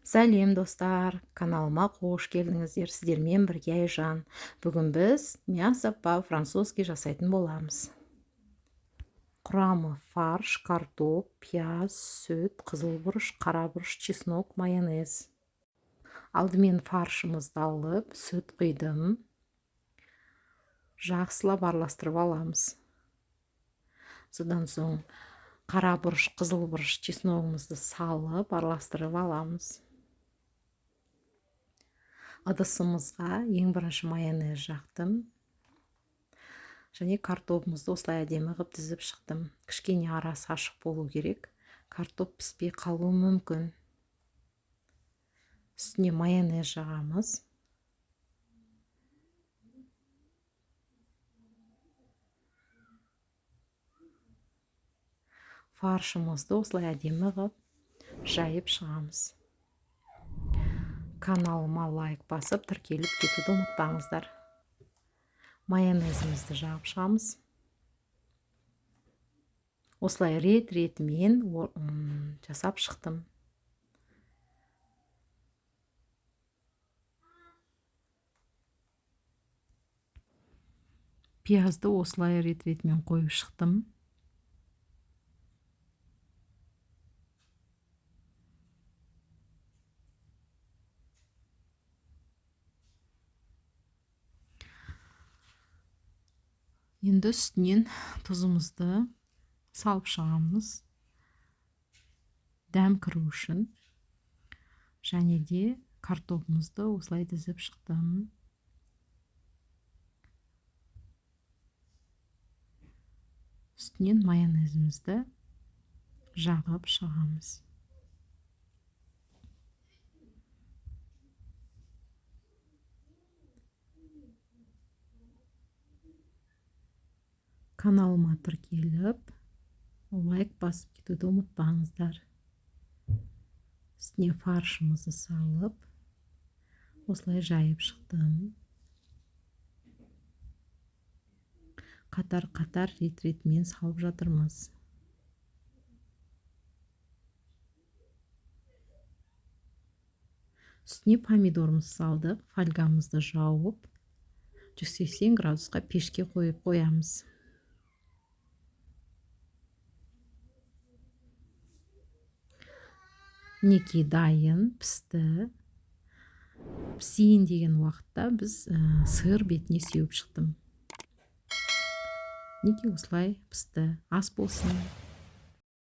Сәлем, достар! Каналыма қош келдіңіздер. Сіздермен бірге Айжан. Бүгін біз мясо по-французски жасайтын боламыз. Құрамы: фарш, картоп, пияз, сүт, қызыл бұрыш, қара бұрыш, чеснок, майонез. Алдымен фаршымызды алып, сүт құйдым. Жақсылап араластырып аламыз. Содан соң қара бұрыш, қызыл бұрыш, чесногымызды салып, араластырып аламыз. Ыдысымызға ең бірінші майонез жақтым және картобымызды осылай әдемі қылып тізіп шықтым. Кішкене арасы ашық болу керек, картоп піспей қалуы мүмкін. Үстіне майонез жағамыз. Фаршымызды осылай әдемі қылып жайып шығамыз. Каналыма лайк басып, тіркеліп кетуді ұмытпаңыздар. Майонезімізді жағып шығамыз. Осылай рет ретімен жасап шықтым. Пиязды осылай рет ретімен қойып шықтым. Енді үстінен тұзымызды салып шығамыз, дәм кіру үшін. Және де картобымызды осылай тізіп шықтым. Үстінен майонезімізді жағып шығамыз. Каналыма тіркеліп, лайк басып кетуді ұмытпаңыздар. Үстіне фаршымызды салып, осылай жайып шықтым. Қатар-қатар, рет-ретімен салып жатырмыз. Үстіне помидорымызды салдық, фольгамызды жауып, 180 градусқа пешке қойып қоямыз. Мінекей, дайын, пісті. Пісейін деген уақытта біз сыр бетіне сеуіп шықтым. Мінекей, осылай пісті. Ас болсын!